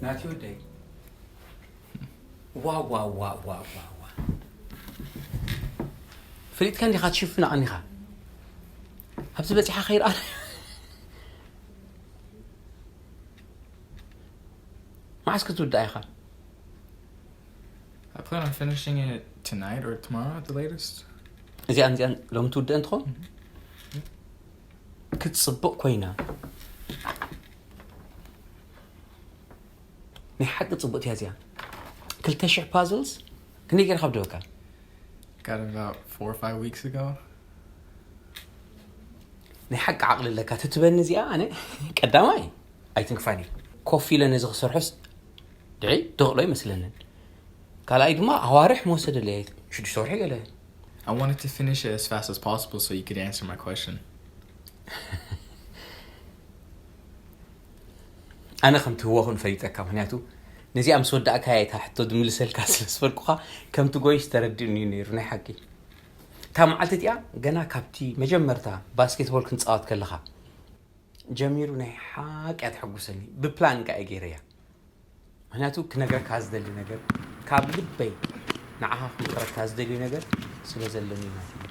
ናቲ ወደይ። ዋ ዋ ዋ ዋ ዋ ዋ። ፈሊጥካ እንዲኻ ትሽፍን ኣቐኒኻ። ኣብዚ በጺሓ ከይርኣ። መዓስ ክትውዳእ ኢኻ? I plan on finishing it tonight or tomorrow at the latest. እዚኣን እዚኣን ሎም ትውድእ እንትኾን ክትጽብቕ ኮይና። ናይ ሓቂ ጽቡቕቲ እያ እዚኣ። ክልተ ሽሕ puzzles ክንደይ ገይርካ ብደወካ? Got it about four or five weeks ago. ናይ ሓቂ ዓቕሊ ኣለካ ትትበኒ እዚኣ። ኣነ ቀዳማይ ኣይትንክፋኒ። ኮፍ ኢለ ነዚ ክሰርሖስ ድዒ ደቕሎ ይመስለንን። ካልኣይ ድማ ኣዋርሕ መወሰደለይ። ሽዱሽተ ወርሒ ገለ። I wanted to finish it as fast as possible so you could answer my question. ኣነ ከም ትህወኹን ፈሊጠካ፣ ምክንያቱ ነዚኣ ምስ ወዳእካያ እታ ሕቶ ድምልሰልካ ስለ ዝበልኩኻ ከምቲ ጎይስ ተረዲኡኒ እዩ ነይሩ። ናይ ሓቂ እታ መዓልቲ እቲኣ ገና ካብቲ መጀመርታ ባስኬትቦል ክንፃወት ከለኻ ጀሚሩ ናይ ሓቂ እያ ተሐጉሰኒ። ብፕላን ከኣ ገይረያ። ምክንያቱ ክነግረካ ዝደሊ ነገር ካብ ልበይ ንዓኻ ክምክረካ ዝደልዩ ነገር ስለ ዘለኒ ማለት እዩ።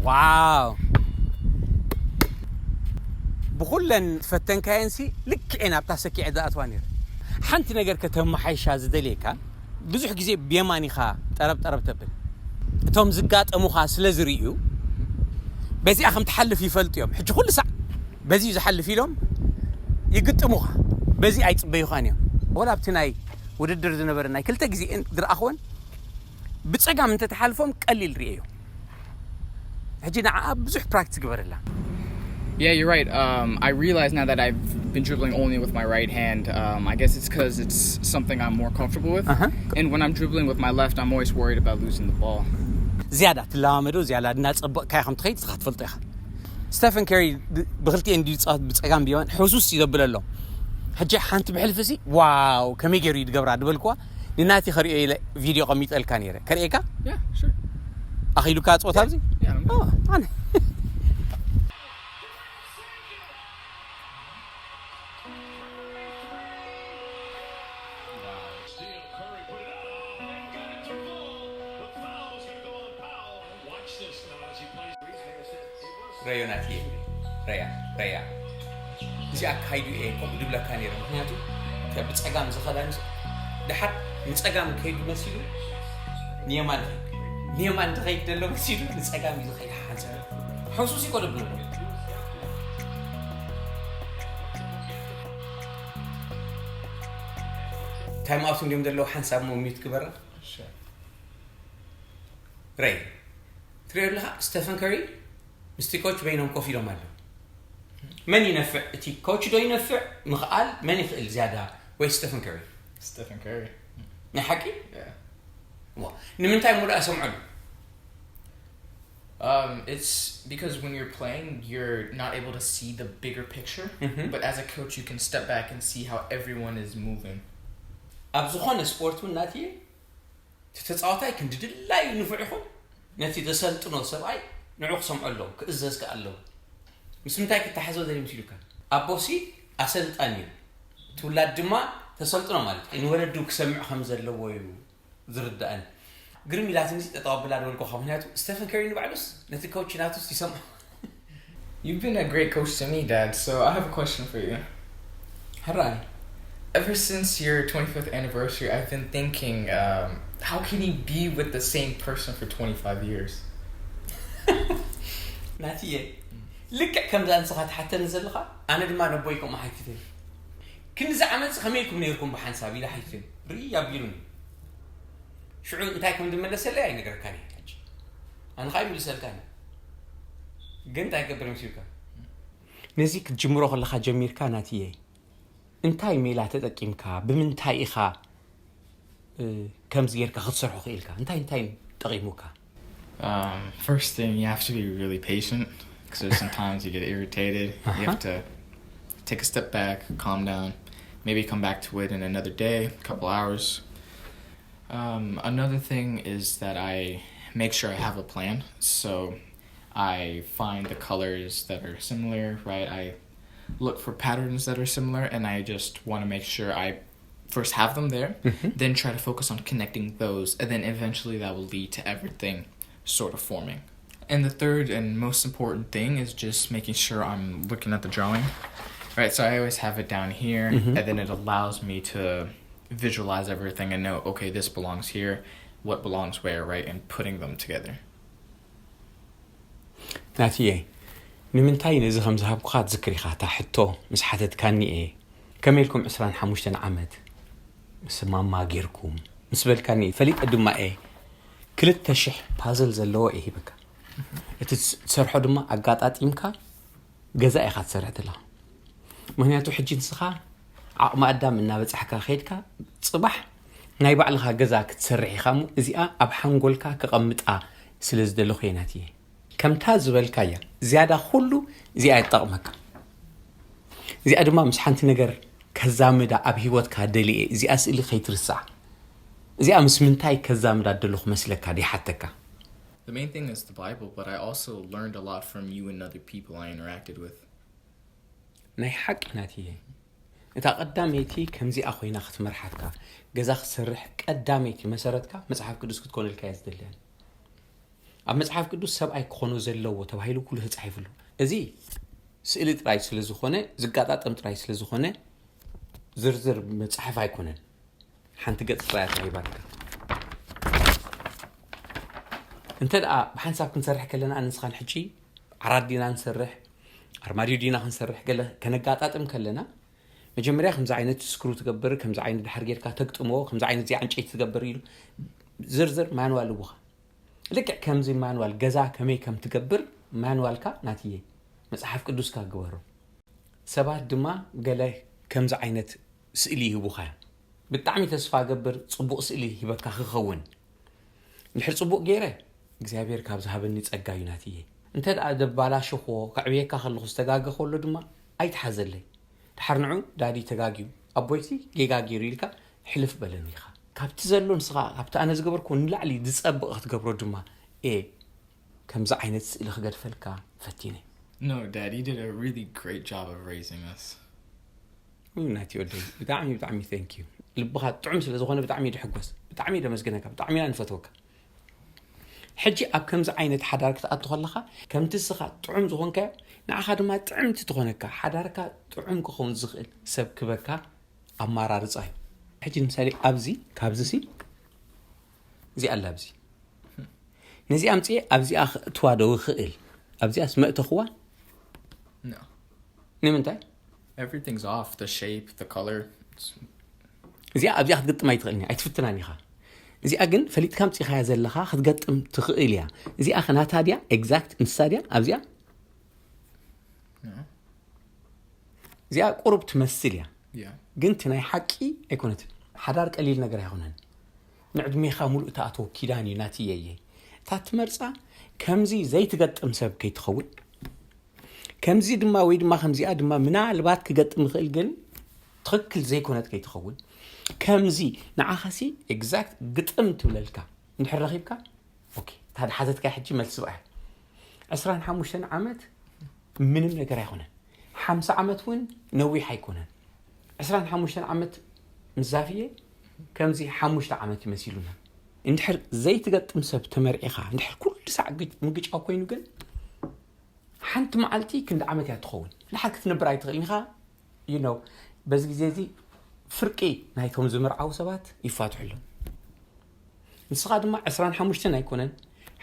ዋው፣ ብኩለን ፈተንካየንሲ ልክዕ ናብታ ሰኪዐ ዝኣትዋ ነይረ። ሓንቲ ነገር ከተመሓይሻ ዝደልየካ ብዙሕ ግዜ ብየማን ኢኻ ጠረብ ጠረብ ተብል። እቶም ዝጋጠሙኻ ስለ ዝርእዩ በዚኣ ከም ትሓልፍ ይፈልጡ እዮም። ሕጂ ኩሉ ሳዕ በዚ እዩ ዝሓልፍ ኢሎም ይግጥሙኻ። በዚ ኣይጽበዩኻን እዮም። ወላ ኣብቲ ናይ ውድድር ዝነበረ ናይ ክልተ ግዜ ዝረኣኽወን ብጸጋም እንተተሓልፎም ቀሊል ርእየዮ። ሕጂ ንዓኣ ብዙሕ ፕራክቲስ ግበረላ። Yeah, you're right. Um, I realize now that I've been dribbling only with my right hand. Um, I guess it's because it's something I'm more comfortable with. Uh-huh. And when I'm dribbling with my left, I'm always worried about losing the ball. ዝያዳ ትለማመዶ ዝያዳ እናጸበቕካዮ ከም ትኸይድ ንስኻ ትፈልጦ ኢኻ። ስቴፈን ከሪ ብ- ብክልቲኤን ድዩ ዝጻወት ብጸጋም ብየማን ሕሱስ እዩ ዘብለሎም። ሕጂ ሓንቲ ብሕልፊ ሲ ዋው ከመይ ገይሩ እዩ ዝገብራ ዝበልክዋ ንናቲ ከሪኦ ኢለ ቪድዮ ቀሚጠልካ ነይረ። ከርእየካ Yeah, sure. ኣኺሉካ ጾታ ኣብዚ Yeah, I'm ኦ፣ ኣነ Steal, Curry put it up and got it to Paul. The foul was going to go on Powell. Watch this now as he plays. ረዮ ናትየ ረያ ረያ እዚ ኣካይዱ እየ ከምኡ ድብለካ ነይረ። ምክንያቱ ከ ብፀጋም ዝኸዳ ምስ ድሓር ንፀጋም ከይዱ መሲሉ ንየማን ንየማን ዝኸይድ ዘሎ መሲሉ ንፀጋም እዩ ዝኸይድ ሓንሳ ሕሱስ ይኮ ደብሎ ታይም ኣውት እንዲዮም ዘለዉ ሓንሳብ ሞ ሚዩት ግበራ ረይ ትሪኦ ኣለኻ ስቴፈን ከሪ ምስቲ ኮች በይኖም ኮፍ ኢሎም ኣለዉ መን ይነፍዕ እቲ ኮች ዶ ይነፍዕ ምኽኣል መን ይኽእል ዝያዳ ወይ ስቴፈን ከሪ Stephen Curry. ናይ ሓቂ Yeah. ዋ፣ ንምንታይ ሙሉእ ኣሰምዐሉ Um, it's because when you're playing, you're not able to see the bigger picture. Mhm. But as a coach, you can step back and see how everyone is moving. ኣብ ዝኾነ ስፖርት እውን ናትየ እቲ ተፃዋታይ ክንዲ ድላዩ ንፉዕ ይኹን ነቲ ዘሰልጥኖ ሰብኣይ ንዑ ክሰምዖ ኣለዎ ክእዘዝ ከኣ ኣለዎ ምስ ምንታይ ክተሓዞ ዘይ ምስ ኢሉካ ኣቦሲ ኣሰልጣን እዩ እቲ ውላድ ድማ ተሰልጥኖ ማለት እዩ ንወለዱ ክሰምዕ ከም ዘለዎ እዩ ዝርዳእን ግርም ኢላትኒ ጠጠው ኣብላ ዝበልኩኻ ምክንያቱ ስቴፈን ከሪ ንባዕሉስ ነቲ ኮች ናቱስ ይሰምዖ You've been a great coach to me, Dad, so I have a question for you. ሕራይ Ever since your twenty-fifth anniversary, I've been thinking, um, how can you be with the same person for twenty-five years? ናትየ ልክዕ ከምዛ ንስኻ ትሓተኒ ዘለኻ ኣነ ድማ ነቦይ ከምኡ ሓቲተ ክንዚ ዓመፅ ከመይ ኢልኩም ነይርኩም ብሓንሳብ ኢለ ሓቲተ ርኢ ኣቢሉኒ ሽዑ እንታይ ከም ዝመለሰለይ ኣይነገረካን እየ ሕጂ ኣነ ከዓ ይምልሰልካን ግን እንታይ ገብር ምስ ኢልካ ነዚ ክትጅምሮ ከለኻ ጀሚርካ ናትየ እንታይ ሜላ ተጠቂምካ ብምንታይ ኢኻ እ፣ ከምዚ ጌርካ ክትሰርሖ ክኢልካ እንታይ እንታይ ጠቂሙካ Um, first thing, you have to be really patient because there's sometimes you get irritated. You Uh-huh. have to take a step back, calm down, Maybe come back to it in another day, a couple hours. Um, another thing is that I make sure I have a plan. So I find the colors that are similar, right? I look for patterns that are similar, and I just want to make sure I first have them there, then try to focus on connecting those, and then eventually that will lead to everything sort of forming. And the third and most important thing is just making sure I'm looking at the drawing. Right, so I always have it down here, and then it allows me to visualize everything and know, okay, this belongs here, what belongs where, right, and putting them together. ናትየ፣ ንምንታይ ነዚ ከም ዝሃብኩኻ ትዝክር ኢኻ? እታ ሕቶ ምስ ሓተትካኒ እየ፣ ከመይ ኢልኩም ዕስራን ሓሙሽተን ዓመት ምስ ማማ ጌርኩም ምስ በልካኒ፣ ፈሊጠ ድማ እየ። ክልተ ሽሕ ፓዝል ዘለዎ እየ ሂበካ። እቲ ትስ- ትሰርሖ ድማ ኣጋጣጢምካ ገዛ ኢኻ ትሰርሕ ዘለኻ። ምክንያቱ ሕጂ ንስኻ ዓቕሚ ኣዳም እናበጻሕካ ከይድካ፣ ጽባሕ ናይ ባዕልኻ ገዛ ክትሰርሕ ኢኻ እሞ፣ እዚኣ ኣብ ሓንጎልካ ከቐምጣ ስለ ዝደለኹ እየ ናትየ። ከምታ ዝበልካያ ዝያዳ ኩሉ እዚኣ ይጠቕመካ። እዚኣ ድማ ምስ ሓንቲ ነገር ከዛምዳ ኣብ ህይወትካ ደልየ፣ እዚኣ ስእሊ ከይትርስዓ። እዚኣ ምስ ምንታይ ከዛምዳ ደለኹ መስለካ? ይሓተካ። The main thing is the Bible, but I also learned a lot from you and other people I interacted with. ናይ ሓቂ ናትየ፣ እታ ቀዳመይቲ ከምዚኣ ኮይና ክትመርሓካ፣ ገዛ ክትሰርሕ ቀዳመይቲ መሰረትካ መጽሓፍ ቅዱስ ክትኮነልካ እያ ዝደልያን። ኣብ መጽሓፍ ቅዱስ ሰብኣይ ክኾኖ ዘለዎ ተባሂሉ ኩሉ ተጻሒፉሉ። እዚ ስእሊ ጥራይ ስለ ዝኾነ፣ ዝጋጣጠም ጥራይ ስለ ዝኾነ፣ ዝርዝር መጽሓፍ ኣይኮነን። ሓንቲ ገጽ ጥራይ ተሂባትካ። እንተ ደኣ ብሓንሳብ ክንሰርሕ ከለና፣ ኣነ ንስኻን ሕጂ ዓራት ዲና ንሰርሕ፣ ኣርማድዮ ዲና ክንሰርሕ፣ ገለ ከነጋጣጥም ከለና፣ መጀመርያ ከምዚ ዓይነት ስክሩ ትገብር፣ ከምዚ ዓይነት ድሓር ጌርካ ተግጥሞ፣ ከምዚ ዓይነት እዚ ዕንጨይቲ ትገብር ኢሉ ዝርዝር ማንዋል እቡኻ። ልክዕ ከምዚ ማንዋል ገዛ ከመይ ከም ትገብር ማንዋልካ ናትየ፣ መጽሓፍ ቅዱስካ ግበሮ። ሰባት ድማ ገለ ከምዚ ዓይነት ስእሊ ይህቡኻ እዮም። ብጣዕሚ ተስፋ ገብር ጽቡቕ ስእሊ ሂበካ ክኸውን። እንድሕር ጽቡቕ ገይረ እግዚኣብሔር ካብ ዝሃበኒ ጸጋ እዩ ናትየ። እንተ ደኣ ደባላሸኽዎ፣ ከዕብየካ ከለኹ ዝተጋገ ከሎ ድማ ኣይትሓዘለይ። ድሓር ንዑ ዳዲ ተጋግዩ፣ ኣቦይቲ ጌጋ ገይሩ ኢልካ ሕልፍ በለኒ ኢኻ። ካብቲ ዘሎ ንስኻ ካብቲ ኣነ ዝገበርኩ ንላዕሊ ዝጸብቕ ክትገብሮ ድማ እየ ከምዚ ዓይነት ስእሊ ክገድፈልካ ፈቲነ። No, Dad, you did a really great job of raising us. ናቲ ወደይ ብጣዕሚ ብጣዕሚ thank you። ልብኻ ጥዑም ስለ ዝኾነ ብጣዕሚ ድሕጎስ፣ ብጣዕሚ ደመስግነካ፣ ብጣዕሚ ኢና ንፈትወካ። ሕጂ ኣብ ከምዚ ዓይነት ሓዳር ክትኣቱ ከለኻ ከምቲ ስኻ ጥዑም ዝኾንካዮ ንዓኻ ድማ ጥዕምቲ ትኾነካ፣ ሓዳርካ ጥዑም ክኸውን ዝኽእል ሰብ ክበካ ኣማራርጻ እዩ። ሕጂ ንምሳሌ ኣብዚ ካብዚ ሲ እዚ ኣላ ኣብዚ ነዚ ኣምፅኤ ኣብዚኣ ክእትዋ ዶ ይኽእል? ኣብዚኣስ መእተኽዋ? No. ንምንታይ? Everything's off. The shape, the color. It's- እዚኣ ኣብዚኣ ክትግጥማ ኣይትኽእልን እያ፣ ኣይትፍትናን ኢኻ። እዚኣ ግን ፈሊጥካ ኣምፂኻያ ዘለኻ ክትገጥም ትኽእል እያ። እዚኣ ኸ ናታ ድያ? ኤግዛክት ንሳ ድያ ኣብዚኣ? No. እዚኣ ቁሩብ ትመስል እያ። Yeah. ግን እቲ ናይ ሓቂ ኣይኮነትን። ሓዳር ቀሊል ነገር ኣይኮነን። ንዕድሜኻ ሙሉእ እትኣትዎ ኪዳን እዩ ናትየየ። እታ ትመርፃ ከምዚ ዘይትገጥም ሰብ ከይትኸውን፣ ከምዚ ድማ ወይ ድማ ከምዚኣ ድማ ምናልባት ክገጥም ይኽእል፣ ግን ትኽክል ዘይኮነት ከይትኸውን፣ ከምዚ ንዓኻሲ ኤግዛክት ግጥም ትብለልካ እንድሕር ረኺብካ፣ ኦኬ፣ እታ ድሓተትካ ሕጂ መልሲ ብኣ። ዕስራን ሓሙሽተን ዓመት ምንም ነገር ኣይኮነን። ሓምሳ ዓመት እውን ነዊሕ ኣይኮነን። ዕስራን ሓሙሽተን ዓመት ምስ ዛፍየ ከምዚ ሓሙሽተ ዓመት ይመሲሉና። እንድሕር ዘይትገጥም ሰብ ተመርዒኻ፣ እንድሕር ኩሉ ሳዕ ግጭ- ምግጫው ኮይኑ ግን ሓንቲ መዓልቲ ክንዲ ዓመት እያ ትኸውን። ድሓር ክትነብር ኣይትኽእልን ኢኻ። You know፣ በዚ ግዜ እዚ ፍርቂ ናይቶም ዝምርዓው ሰባት ይፋትሑ ኣለዉ። ንስኻ ድማ ዕስራን ሓሙሽተን ኣይኮነን፣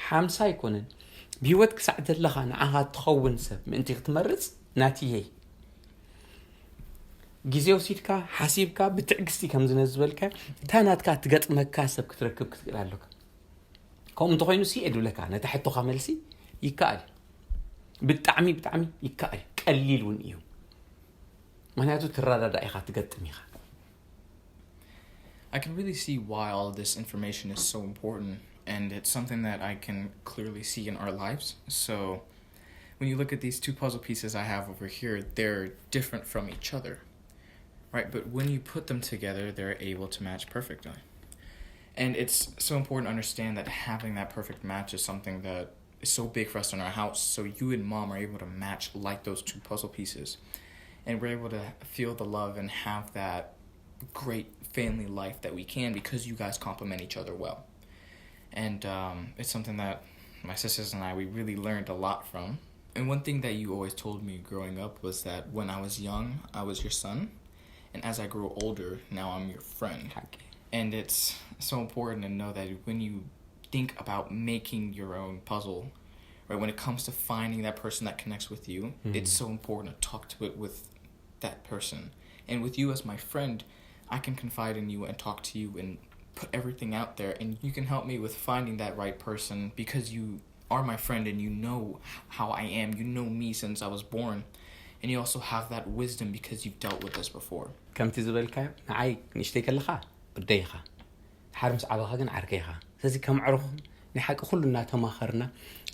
ሓምሳ ኣይኮነን፣ ብህይወት ክሳዕ ዘለኻ ንዓኻ ትኸውን ሰብ ምእንቲ ክትመርጽ ናትየይ። ግዜ ወሲድካ፣ ሓሲብካ፣ ብትዕግስቲ ከምዚ ነዚ ዝበልካ፣ እታ ናትካ ትገጥመካ ሰብ ክትረክብ ክትክእል ኣለካ። ከምኡ እንተኾይኑ ሲ እየ ድብለካ፣ ነታ ሕቶኻ መልሲ ይከኣል እዩ። ብጣዕሚ፣ ብጣዕሚ ይከኣል እዩ። ቀሊል እውን እዩ። ምክንያቱ ትረዳዳእ ኢኻ፣ ትገጥም ኢኻ። I can really see why all of this information is so important, and it's something that I can clearly see in our lives. So, when you look at these two puzzle pieces I have over here, they're different from each other, Right, but when you put them together, they're able to match perfectly. And it's so important to understand that having that perfect match is something that is so big for us in our house. So you and mom are able to match like those two puzzle pieces. And we're able to feel the love and have that great family life that we can because you guys complement each other well. And um, it's something that my sisters and I, we really learned a lot from. And one thing that you always told me growing up was that when I was young, I was your son. And as I grow older, now I'm your friend. And it's so important to know that when you think about making your own puzzle, right, when it comes to finding that person that connects with you, it's so important to talk to it with that person. And with you as my friend, I can confide in you and talk to you and put everything out there, and you can help me with finding that right person because you are my friend and you know how I am. You know me since I was born. And you also have that wisdom because you've dealt with this before. ከምቲ ዝበልካዮ ንዓይ ንእሽተይ ከለኻ ወደይ ኢኻ፣ ድሓር ምስ ዓበኻ ግን ዓርከይ ኢኻ። ስለዚ ከም ኣዕሩኽ ናይ ሓቂ ኩሉ እናተማኸርና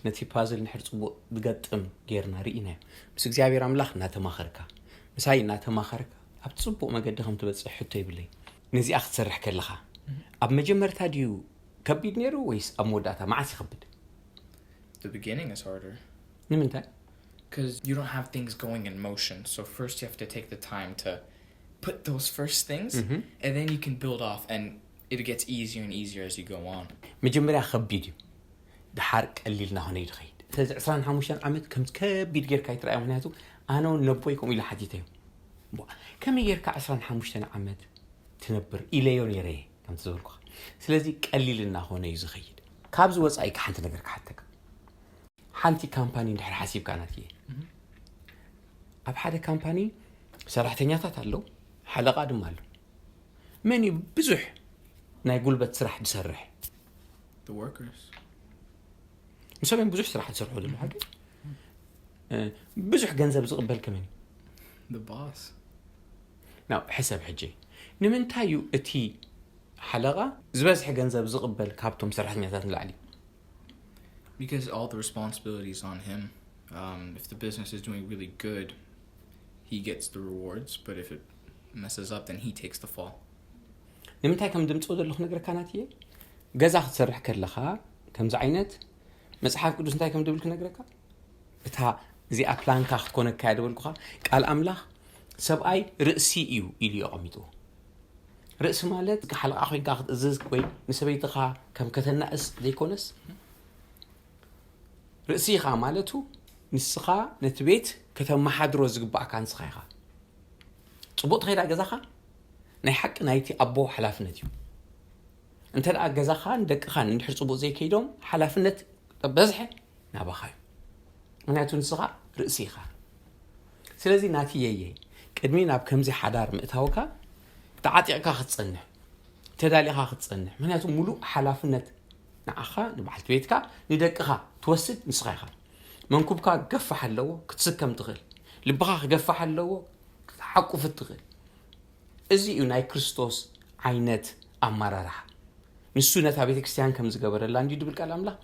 ነቲ ፓዝል ንድሕር ጽቡቕ ዝገጥም ጌርና ርኢናዮ። ምስ እግዚኣብሔር ኣምላኽ እናተማኸርካ፣ ምሳይ እናተማኸርካ ኣብቲ ጽቡቕ መገዲ ከም ትበጽሕ ሕቶ ይብለይ። ነዚኣ ክትሰርሕ ከለኻ ኣብ መጀመርታ ድዩ ከቢድ ነይሩ ወይስ ኣብ መወዳእታ? መዓስ ይኸብድ? The beginning is harder ንምንታይ? because you don't have things going in motion. So first you have to take the time to put those first things, and then you can build off, and it gets easier and easier as you go on. መጀመርያ ከቢድ እዩ፣ ድሓር ቀሊል እናኾነ እዩ ዝኸይድ። ስለዚ ዕስራን ሓሙሽተን ዓመት ከም ከቢድ ጌርካ ይትረኣዮ። ምክንያቱ ኣነ እውን ነቦይ ከምኡ ኢለ ሓቲተዮ፣ "እሞ ከመይ ጌርካ ዕስራን ሓሙሽተን ዓመት ትነብር?" ኢለዮ ነይረ እየ፣ ከምቲ ዝበልኩኻ። ስለዚ ቀሊል እናኾነ እዩ ዝኸይድ። ካብዚ ወፃኢ ሓንቲ ነገር ክሓተካ። ሓንቲ ካምፓኒ እንድሕር ሓሲብካ ናትየ፣ ኣብ ሓደ ካምፓኒ ሰራሕተኛታት ኣለዉ፣ ሓለቓ ድማ ኣሎ። መን እዩ ብዙሕ ናይ ጉልበት ስራሕ ዝሰርሕ? The workers. ንሶም እዮም ብዙሕ ስራሕ ዝሰርሑ ዘለዉ ሓደ። ብዙሕ ገንዘብ ዝቕበል ከመን እዩ? The boss. ናብ ሕሰብ ሕጂ፣ ንምንታይ እዩ እቲ ሓለቓ ዝበዝሐ ገንዘብ ዝቕበል ካብቶም ሰራሕተኛታት ንላዕሊ? Because all the responsibility is on him. Um, if the business is doing really good, he gets the rewards, but if it messes up, then he takes the fall. ንምንታይ ከም ድምፅኡ ዘለኹ ነገረካ ናትየ። ገዛ ክትሰርሕ ከለኻ ከምዚ ዓይነት መፅሓፍ ቅዱስ እንታይ ከም ድብል ክነግረካ፣ እታ እዚኣ ፕላንካ ክትኮነካ እያ ዝበልኩኻ። ቃል ኣምላኽ ሰብኣይ ርእሲ እዩ ኢሉ እዩ ኣቐሚጥዎ። ርእሲ ማለት ሓለቓ ኮይንካ ክትእዝዝ ወይ ንሰበይትኻ ከም ከተናእስ ዘይኮነስ፣ ርእሲ ኢኻ ማለቱ ንስኻ ነቲ ቤት ከተመሓድሮ ዝግባእካ ንስኻ ኢኻ። ፅቡቅ ተኸይዳ ገዛኻ ናይ ሓቂ ናይቲ ኣቦ ሓላፍነት እዩ። እንተ ደኣ ገዛኻን ደቅኻን እንድሕር ፅቡቅ ዘይከይዶም ሓላፍነት በዝሐ ናባኻ እዩ። ምክንያቱ ንስኻ ርእሲ ኢኻ። ስለዚ ናቲ የየ ቅድሚ ናብ ከምዚ ሓዳር ምእታውካ ተዓጢቕካ ክትጸንሕ፣ ተዳሊኻ ክትጸንሕ። ምክንያቱ ሙሉእ ሓላፍነት ንዓኻ፣ ንበዓልቲ ቤትካ፣ ንደቅኻ ትወስድ ንስኻ ኢኻ። መንኩብካ ክገፋሕ ኣለዎ ክትስከም ትኽእል። ልብኻ ክገፋሕ ኣለዎ ክትሓቁፍ ትኽእል። እዚ እዩ ናይ ክርስቶስ ዓይነት ኣመራርሓ። ንሱ ነታ ቤተ ክርስቲያን ከም ዝገበረላ እንዲ ድብል ቃል ኣምላኽ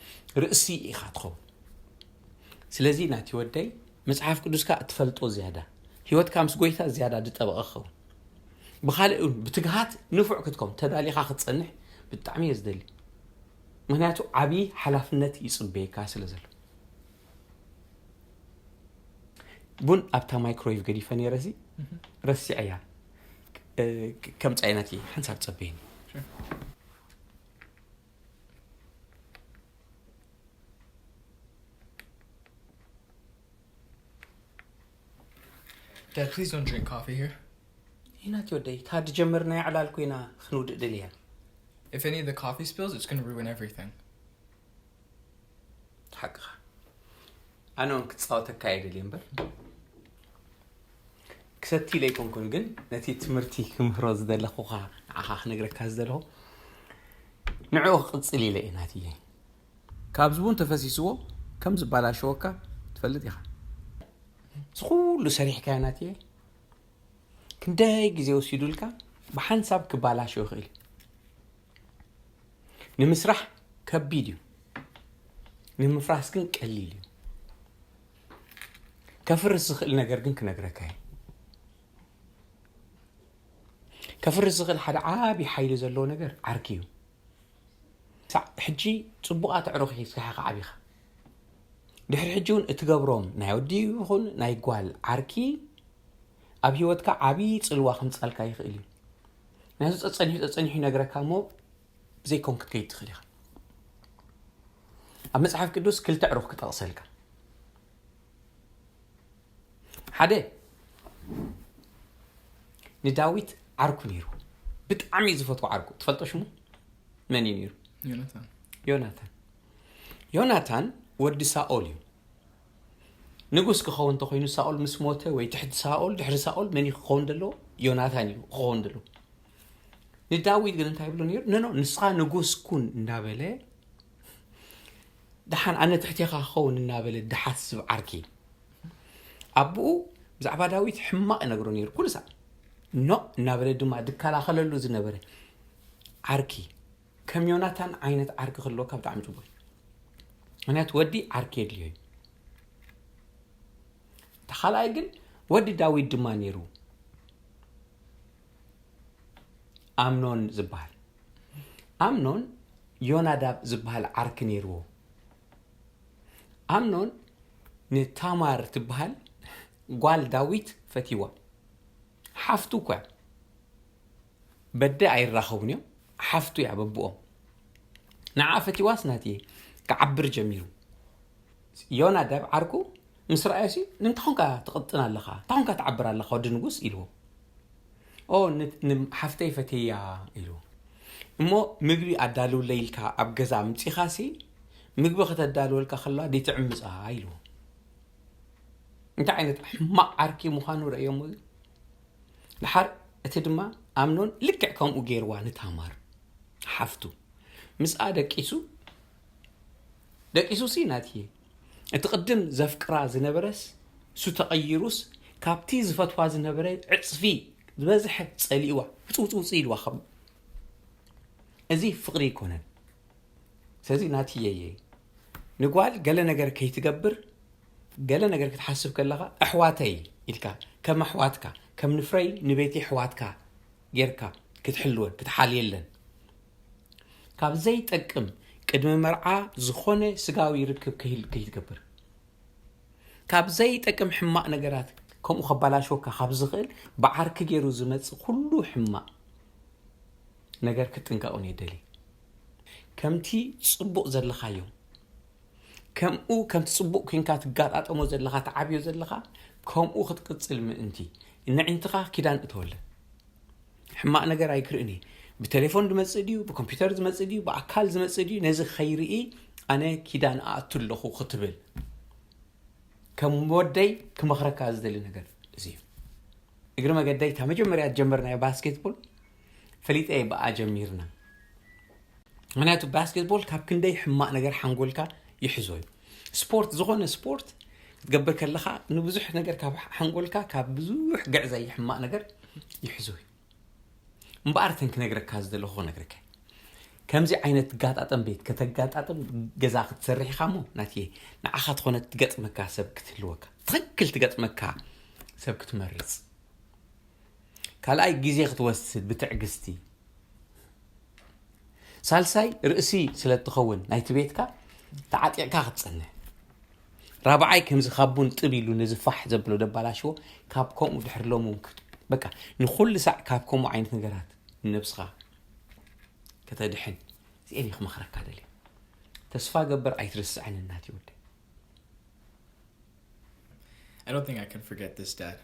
ርእሲ ኢኻ ትኸውን። ስለዚ ናቲ ወደይ መጽሓፍ ቅዱስካ እትፈልጦ ዝያዳ፣ ህይወትካ ምስ ጎይታ ዝያዳ ዝጠበቐ ክኸውን፣ ብኻልእ እውን ብትግሃት ንፉዕ ክትከውን ተዳሊኻ ክትጸንሕ ብጣዕሚ እየ ዝደሊ። ምክንያቱ ዓብዪ ሓላፍነት ይጽበየካ ስለ ዘሎ። ቡን ኣብታ ማይክሮዌቭ ገዲፈ ነይረ፣ እዚ ረሲዐያ ከምጻ ናቲ ሓንሳብ ጸበይኒ። Dad, please don't drink coffee here. ይናት ወደይ፣ ካብ ጀመርናዮ ዕላል ኮይና ክንውድእ ደልያ። If any of the coffee spills, it's going to ruin everything. ሓቅኻ። ኣነ እውን ክጻወተካ እየ ደልየ እምበር ክሰቲ ኢለ ኣይኮንኩን፣ ግን ነቲ ትምህርቲ ክምህሮ ዝደለኹኻ ንዓኻ ክነግረካ ዝደለኹ ንዕኡ ክቕጽል ኢለ እየ ናትየ። ካብዚ እውን ተፈሲስዎ ከም ዝበላሸወካ ትፈልጥ ኢኻ። እዚ ኩሉ ሰሪሕካዮ ናትየ ክንደይ ግዜ ወሲዱልካ ብሓንሳብ ክባላሾ ይኽእል እዩ። ንምስራሕ ከቢድ እዩ፣ ንምፍራስ ግን ቀሊል እዩ። ከፍርስ ዝኽእል ነገር ግን ክነግረካ እዩ። ከፍርስ ዝኽእል ሓደ ዓቢ ሓይሊ ዘለዎ ነገር ዓርኪ እዩ። ሳዕ ሕጂ ጽቡቓት ኣዕሩኽ ሒዝካ ኢኻ ዓቢኻ። ድሕሪ ሕጂ እውን እትገብሮም ናይ ወዲ ይኹን ናይ ጓል ዓርኪ ኣብ ህይወትካ ዓቢ ጽልዋ ከምጻልካ ይኽእል እዩ። ናይዚ ጸጸኒሑ ጸጸኒሑ ይነግረካ እሞ ዘይኮን ክትከይድ ትኽእል ኢኻ። ኣብ መጽሓፍ ቅዱስ ክልተ ኣዕሩኽ ክጠቕሰልካ። ሓደ ንዳዊት ዓርኩ ነይሩ። ብጣዕሚ ዝፈትዎ ዓርኩ። ትፈልጦ ሽሙ መን እዩ ነይሩ? ዮናታን። ዮናታን። ዮናታን ወዲ ሳኦል እዩ። ንጉስ ክኸውን እንተኾይኑ ሳኦል ምስ ሞተ ወይ ትሕቲ ሳኦል ድሕሪ ሳኦል መን እዩ ክኸውን ዘለዎ? ዮናታን እዩ ክኸውን ዘለዎ። ንዳዊት ግን እንታይ ይብሎ ነይሩ? ነኖ ንስኻ ንጉስ ኩን እንዳበለ ደሓን ኣነ ትሕቴኻ ክኸውን እናበለ ድሓስብ ዓርኪ ኣቦኡ ብዛዕባ ዳዊት ሕማቕ ይነግሮ ነይሩ ኩሉ ሳዕ። ኖ እናበለ ድማ ድከላኸለሉ ዝነበረ ዓርኪ። ከም ዮናታን ዓይነት ዓርኪ ክህልወካ ብጣዕሚ ጽቡቅ እዩ። ምክንያቱ ወዲ ዓርኪ የድልዮ እዩ። እቲ ካልኣይ ግን ወዲ ዳዊት ድማ ነይሩ ኣምኖን ዝበሃል። ኣምኖን ዮናዳብ ዝበሃል ዓርኪ ነይርዎ። ኣምኖን ንታማር ትበሃል ጓል ዳዊት ፈትይዋ። ሓፍቱ እኳ በደ ኣይራኸቡን እዮም። ሓፍቱ እያ በብኦም። ንዓ ፈትይዋስ ናቲ ክዓብር ጀሚሩ። ዮናዳብ ዓርኩ ምስ ረኣዮሲ ንምንታይ ኾንካ ትቕጥን ኣለኻ? እንታይ ኾንካ ትዓብር ኣለኻ ወዲ ንጉስ? ኢልዎ። ኦ ን- ን- ሓፍተይ ፈትያ ኢልዎ። እሞ ምግቢ ኣዳልውለይ ኢልካ ኣብ ገዛ ምጺኻሲ ምግቢ ከተዳልወልካ ከላ ዲትዕምፃ ኢልዎ። እንታይ ዓይነት ሕማቕ ዓርኪ ምዃኑ ረእዮሞ። ድሓር እቲ ድማ ኣምኖን ልክዕ ከምኡ ገይርዋ ንታማር ሓፍቱ ምስኣ ደቂሱ ደቂሱ ሲ ናትዬ እቲ ቅድም ዘፍቅራ ዝነበረስ እሱ ተቐይሩስ ካብቲ ዝፈትዋ ዝነበረ ዕፅፊ ዝበዝሐ ጸሊእዋ ውፅውፅውፅ ኢልዋ ካብ እዚ ፍቕሪ ይኮነን። ስለዚ ናትየየ ንጓል ገለ ነገር ከይትገብር ገለ ነገር ክትሓስብ ከለኻ ኣሕዋተይ ኢልካ ከም ኣሕዋትካ ከም ንፍረይ ንቤቲ ኣሕዋትካ ጌርካ ክትሕልወን ክትሓልየለን ካብ ዘይጠቅም ቅድሚ መርዓ ዝኾነ ስጋዊ ርክብ ከይል- ከይትገብር ካብ ዘይጠቅም ሕማቕ ነገራት ከምኡ ከባላሽወካ ካብ ዝኽእል ብዓርኪ ገይሩ ዝመጽእ ኩሉ ሕማቕ ነገር ክትጥንቀቑን የደሊ። ከምቲ ጽቡቕ ዘለኻዮ ከምኡ ከምቲ ጽቡቕ ኮንካ ትጋጣጠሞ ዘለኻ ትዓብዮ ዘለኻ ከምኡ ክትቅጽል ምእንቲ ንዕንትኻ ኪዳን እተወለ ሕማቕ ነገር ኣይክርእን እየ። ብቴሌፎን ዝመጽእ ድዩ ብኮምፒውተር ዝመጽእ ድዩ ብኣካል ዝመጽእ ድዩ ነዚ ከይርኢ ኣነ ኪዳን ኣእቱ ኣለኹ ክትብል ከም ወደይ ክመኽረካ ዝደሊ ነገር እዚ እዩ። እግሪ መገደይ እታ መጀመርያ ጀመርናዮ ባስኬትቦል ፈሊጠ ብኣ ጀሚርና። ምክንያቱ ባስኬትቦል ካብ ክንደይ ሕማቕ ነገር ሓንጎልካ ይሕዞ እዩ። ስፖርት ዝኾነ ስፖርት ክትገብር ከለኻ ንብዙሕ ነገር ካብ ሓንጎልካ ካብ ብዙሕ ግዕዘይ ሕማቕ ነገር ይሕዞ እዩ። እምበኣር ተን ክነግረካ ዝደለኹ ክነግረካ ከምዚ ዓይነት ጋጣጠም ቤት ከተጋጣጥም ገዛ ክትሰርሕ ኢኻ እሞ ናትየ ንዓኻ ትኾነ ትገጥመካ ሰብ ክትህልወካ ትኽክል ትገጥመካ ሰብ ክትመርፅ ካልኣይ ግዜ ክትወስድ ብትዕግስቲ ሳልሳይ ርእሲ ስለ እትኸውን ናይቲ ቤትካ ተዓጢቕካ ክትፀንሕ ራብዓይ ከምዚ ካብ ቡን ጥብ ኢሉ ነዚ ፋሕ ዘብሎ ደባላሽዎ ካብ ከምኡ ድሕሪ ሎሚ እውን ክት- በቃ ንኩሉ ሳዕ ካብ ከምኡ ዓይነት ነገራት ንነብስኻ ከተድሕን እዚአን እዩ ክመኽረካ ደልየ ተስፋ ገብር ኣይትርስዐን እናት ይወደ I don't think I can forget this dad.